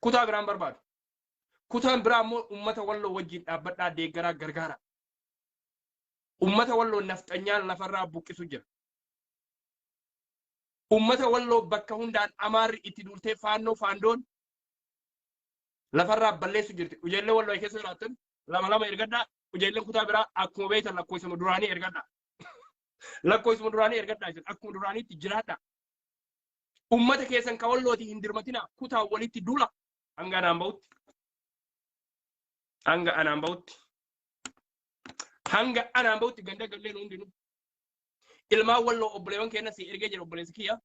Kutaa biraan barbaadu. Kutaan biraa immoo uummata Walloo wajjin dhaabbadhaa, deeggaraa, gargaara. Uummata Walloo nafxanyaan lafarraa buqqisu jira. Uummata Walloo bakka hundaan Amaarri itti duultee Faannoo faandoon lafarraa balleessu jirti. Ijoollee Walloo keessa jiraattan lama lama ergadhaa. Ijoolleen kutaa biraa akkuma beektan lakkoofsuma duraanii ergadhaa. Lakkoofsuma duraanii ergadhaa isin akkuma duraaniitti jiraadhaa. Uummata keessan ka Wallooti hin dirmatinaa, kutaa walitti duula hanga anaan ba'utti. Hanga anaan ba'utti. Hanga anaan ba'utti ganda galleen hundinuu. Ilmaan Walloo obboleewwan keenya si ergee jira obboleessi kiyya.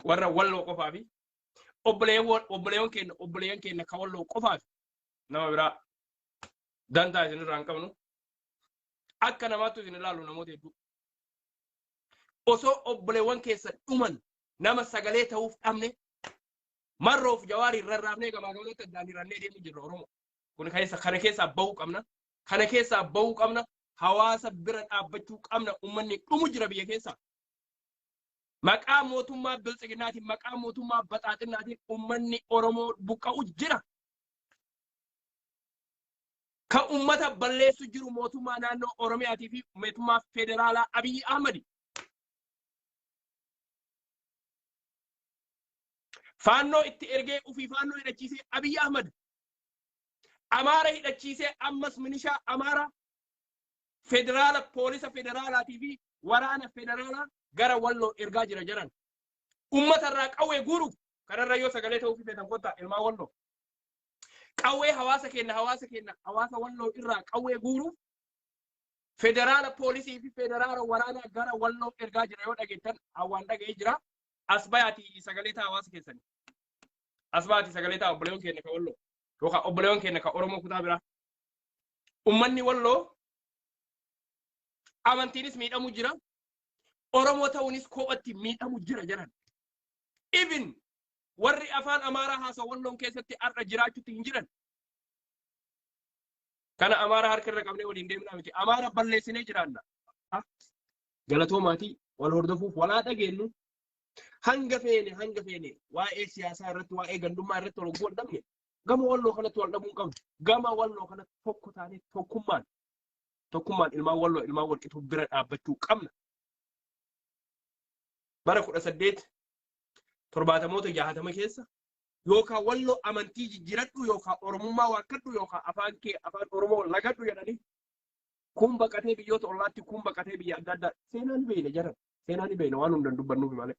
Warra Walloo qofaa fi obboleewwan keenya, obboleeyyan keenya ka Walloo qofaa fi nama biraa dantaa isin irraa hin qabnu. Akka namaattu isin ilaalu namoota hedduu. Osoo obboleewwan keessa dhuman nama sagalee ta'uuf dhabne, Marroof Jawaariin rarraafnee gamaa gamanatti addaan hirannee deemu jirra Oromoo. Kun keessa kana keessaa bahuu qabna. Kana keessaa bahuu qabna. Hawaasa bira dhaabbachuu qabna. Uummanni dhumu jira biyya keessaa. Maqaa mootummaa Biltsiginnaatiin, maqaa mootummaa Baxaaxinnaatiin uummanni Oromoo buqqa'u jira. Kan uummata balleessu jiru mootummaa naannoo Oromiyaatii fi mootummaa federaalaa Abiyyi Ahmadi. Faannoo itti ergee ofii faannoo hidhachiisee Abiyyi Ahmad. Amaara hidhachiisee ammas milishaa Amaara federaala, poolisa federaalaatii fi waraana federaalaa gara Walloo ergaa jira jaran. Uummata irraa qawwee guuruuf kanarra yoo sagalee ta'uu fi feetan kottaa ilmaan Walloo. Qawwee hawaasa keenya hawaasa Walloo irraa qawwee guuruuf federaala poolisii fi federaala waraanaa gara Walloo ergaa jira yoo dhageettan, hawaan dhaga'ee jira. As bayaatii sagalee ta'a hawaasa keessanii. As bayaatii sagalee ta'a obboleewwan keenya ka Walloo yookaan obboleewwan keenya ka Oromoo kutaa biraa. Uummanni Walloo amantiinis miidhamu jira. Oromoo ta'uunis kophatti miidhamu jira jedhan. Even warri afaan Amaaraa haasa'u Walloon keessatti har'a jiraachuutti hin jiran. Kana Amaara harka irra qabnee waliin deemnaa miti. Amaara balleessinee jiraanna. Galatoomaatii wal hordofuuf walaa dhageenyu. Hanga feene waa'ee siyaasaa irratti, waa'ee gandummaa irratti wal hogguu wal dhabne, gama Walloo kanatti wal dhabuu hin qabnu. Gama Walloo kanatti tokko taanee tokkummaan ilmaan Walloo, ilmaan walqixuu bira dhaabbachuu qabna. Bara 1870moota 60 keessa yookaan Walloo amantii jijjiiradhu yookaan Oromummaa waakkadhu yookaan afaan kee afaan Oromoo lagadhu jedhanii kun baqatee biyyoota ollaatti, kun baqatee biyya adda addaa. Seenaa ni beeyna jaran, seenaa ni beeyna, waan hundan dubbannuuf malee.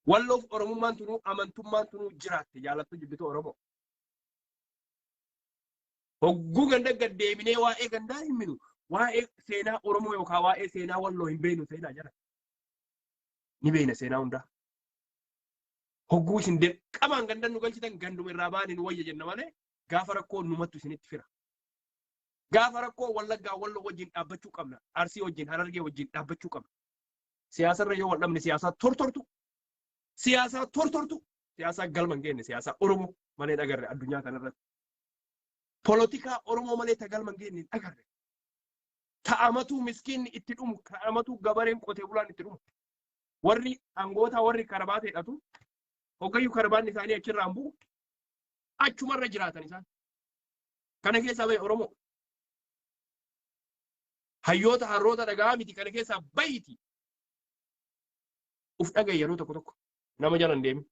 Walloof Oromummaan tunuu, amantummaan tunuu jiraatte jaalattu jibbitu Oromoo. Hogguu ganda gad deebinee waa'ee gandaa hin minu, waa'ee seenaa Oromoo yookaan waa'ee seenaa Walloo hin beeynu. Seenaa jara ni beeyna seenaa hundaa. Hogguu isin dirqamaan gandan nu galchitan, ganduma irraa baane nu wayya jenna malee, gaafa rakkoo numattu isinitti fira. Gaafa rakkoo Wallaggaa Walloo wajjin dhaabbachuu qabna. Arsii wajjin, Harargee wajjin dhaabbachuu qabna. Siyaasarra yoo wal dhabne, siyaasaa tortortu. Siyaasaa tortortu. Siyaasaa galma hin geenye, siyaasaa Oromoo malee hin agarre addunyaa kanarratti. Polotikaa Oromoo malee ta galma hin geenye hin agarre. Ta'amatuu miskiinni itti dhumu, ta'amatuu gabareen qotee bulaan itti dhumu. Warri angoota, warri karabaata hidhatu, hoggayyuu karabaanni isaanii achirraan bu'u, achumarra jiraatan isaan. Kana keessaa bahi Oromoo. Hayyoota harroota dhagaa miti, kana keessaa bahiti. Uf dhaga'i yeroo tokko tokko, nama jala hin deemin.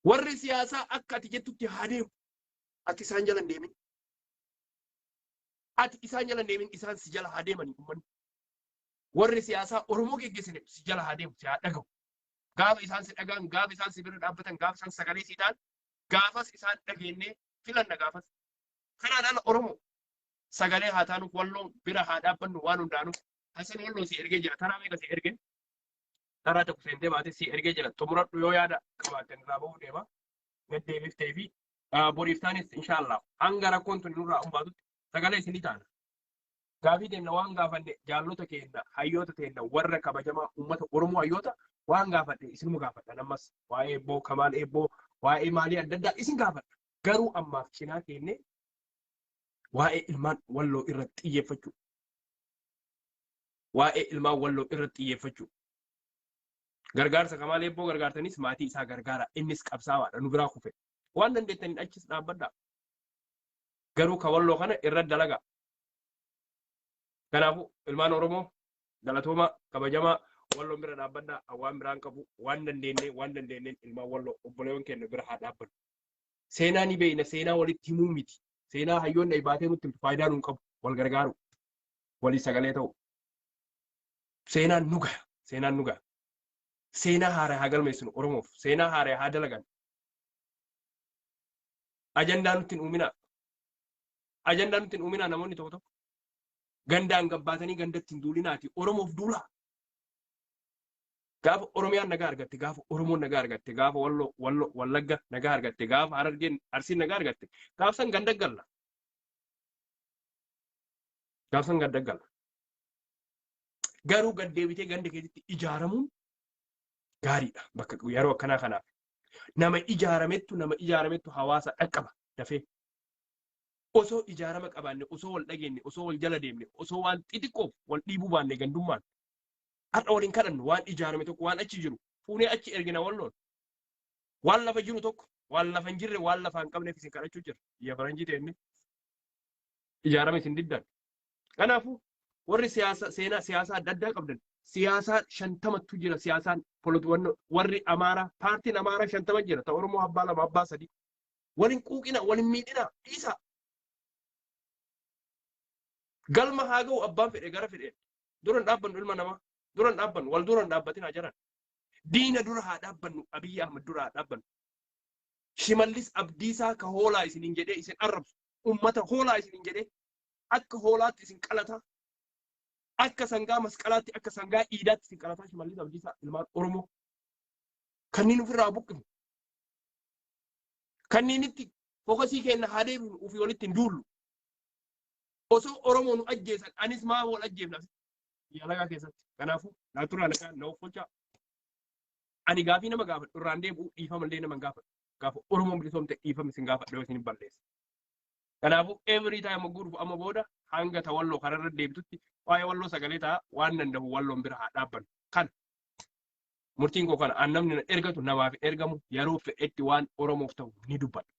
Warri siyaasaa akka ati jettutti haa deemu. Ati isaan jala hin deemin. Ati isaan jala hin deemin, isaan si jala haa deemanii uummanni. Warri siyaasaa Oromoo geggeessine si jala haa deemu, si haa dhaga'u. Gaafa isaan si dhagaan, gaafa isaan si bira dhaabbatan, gaafa isaan sagalee si ta'an, gaafas isaan dhageennee filanna gaafas. Kanaan ala Oromoo sagalee haa taanuuf, Walloo bira haa dhaabbannu waan hundaanuuf. Hasan Walloo si ergee jira. Taraa meeqa si ergee? Taraa tokko seentee baate si ergee jira. Xumuradhu, yoo yaada qabaatten irraa bahuu deema. Gad deebiftee fi boriif taanis inshaallah hanga rakkoon tun nurraa humbaatutti sagalee isinii taana. Gaafii teenna waan gaafanne jaallota keenna, hayyoota teenna, warra kabajamaa uummata Oromoo, hayyoota waan gaafadhe isinuma gaafadha. Ammas waa'ee eebboo Kamaal, eebboo waa'ee maalii adda addaa isin gaafadha. Garuu ammaaf cinaa keenne waa'ee ilmaan Walloo irratti xiyyeeffachuu. Waa'ee ilmaan Walloo irratti xiyyeeffachuu. Gargaarsa Kamaal Eebboo gargaartanis maatii isaa gargaara. Innis qabsaawaadha, nu biraa kufe. Waan dandeettaniin achis dhaabbadhaa. Garuu ka Walloo kana irra dalagaa. Kanaafuu ilmaan Oromoo, galatoomaa, kabajamaa, Walloon bira dhaabbadhaa. Waan biraan qabu, waan dandeenye waan dandeenneen ilmaan Walloo, obboleewwan keenya bira haa dhaabbannu. Seenaa ni beekna, seenaa walitti himuu miti. Seenaa hayyoonni baatee nutti himtu faayidaa nuun qabu. Wal gargaaru. Walii sagalee ta'u. Seenaan nu gaha. Seenaan nu gaha. Seenaa haaraa haa galmeessinu Oromoof. Seenaa haaraa haa dalagan. Ajandaa nutti hin uuminaa. Ajandaa nutti hin uuminaa. Namoonni tokko tokko gandaan gabbaatanii gandatti hin duulinaati. Oromoof duulaa. Gaafa Oromiyaan nagaa argatte, gaafa Oromoon nagaa argatte, gaafa Walloo Wallagga nagaa argatte, gaafa Harargeen, Arsiin nagaa argatte, gaaf san ganda galla. Gaaf san ganda galla. Garuu gad deebitee ganda keessatti ijaaramuun gaariidha. Bakka yeroo akkanaa kanaaf. Nama ijaaramettu hawaasa dhaqqaba dafee. Osoo ijaarama qabaanne, osoo wal dhageenye, osoo wal jala deemne, osoo waan xixiqqoof wal dhiibuu baanne gandummaan. Har'a waliin kadhannu, waan ijaarame tokko, waan achi jiru fuunee achi ergina Walloon. Waan lafa jiru tokko, waan lafa hin jirre, waan lafa hin qabneef isin kadhachuu jira. Biyya faranjii teenne ijaarame isin diddan. Kanaafuu warri siyaasa, seenaa siyaasaa adda addaa qabdan, siyaasaa 50ttu jira, siyaasaan warri Amaaraa, paartiin Amaaraa 50 jira, ta Oromoo abbaa lama, abbaa sadii. Waliin quuqina, waliin miidhina dhiisa. Galma haa ga'u abbaan fedhe gara fedheen. Duran dhaabbannu ilma namaa. Duran dhaabbannu, wal duran dhaabbatin haa jiran. Diina dura haa dhaabbannu, Abiyyi Ahmad dura haa dhaabbannu. Shimallis Abdiisaa ka hoolaa isiniin jedhee isin arrabsu. Ummata hoolaa isiniin jedhee akka hoolaatti isin qalataa. Akka sangaa masqalaatti, akka sangaa iidaatti isin qalataa Shimallis Abdiisaa, ilmaan Oromoo. Kanneen ofirraa buqqifnu. Kanneen itti focus keenya haa deebinu, ofii walitti hin duullu. Osoo Oromoo nu ajjeesan anis maa wal ajjeefna biyya alagaa keessatti? Kanaafuu naa turaa, nagaa na offolchaa. Ani gaafii nama gaafadhu irraan deebi'u, dhiifama illee nama hin gaafadhu. Gaafa Oromoon bilisoomte dhiifama isin gaafadhu yoo isin hin balleessa. Kanaafuu every time hogguu dhufu, amma booda hanga ta Walloo kanarra deebitutti waa'ee Walloo sagalee ta'a, waan danda'u Walloon bira haa dhaabbannu. Kana murtiin koo kana. An namni na ergatu namaaf hin ergamu, yeroo fedhetti waan Oromoof ta'u ni dubbadha.